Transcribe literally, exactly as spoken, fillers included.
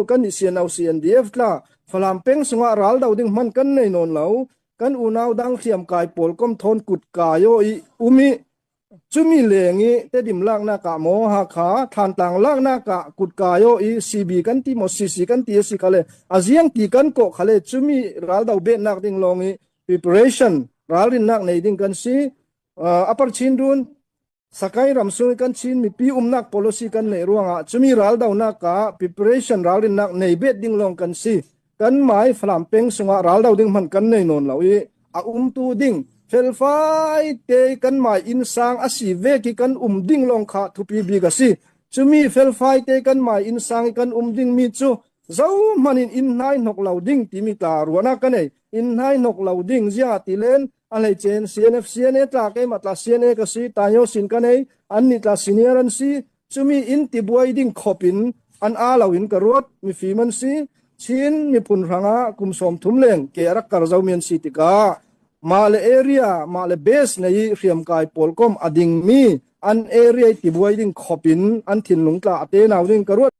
kan nih, C N O, C N D F tla, Falam peng sungah ral do ding hman kan nei nawn lo. Kan unau dang hriamkai pawl kom thawn kutkai aw i um i, cumi leng i Tedim laknak ah maw, Hakha Thantlang laknak ah kutkai aw i, C B kan ti maw, C C kan ti a si kha le, a ziang ti kan kawh kha le, cumi ral do betnak ding lawng i preparation, ralrinnak nei ding kan si. Ah, a par Chin dun, Sakai ram sung i kan Chin mipi umnak policy kan neih ruangah cumi ral donak ah preparation, ralrinnak nei bet ding lawng kan si. Kan mai Falam peng sungah ral do ding hman kan nei nawn lo i, a umtu ding felfai te kan mai innsang a si vek i kan um ding lawng kha thupi bik a si. Cumi felfai te kan mai innsang i kan um ding mi cu zohman in inn hnai hnok lo ding timi tla ruahnak ka nei. Inn hnai hnok lo ding ziangahtile, a hleice in C N F, C N A tla, keimah tla C N A ka si, Tayo sin ka nei, annih tla senior an si. Cumi inn tibuai ding khop in an aa lo in ka ruat, mifim an si. Chin miphun hrangah kum sawmthum leng ke a rak kar zomi an si tikah, mah le area, mah le base nei i hriamkai pawl kom a dingmi an area i tibuai ding khop in an thinlung tla a tenau ding ka ruat.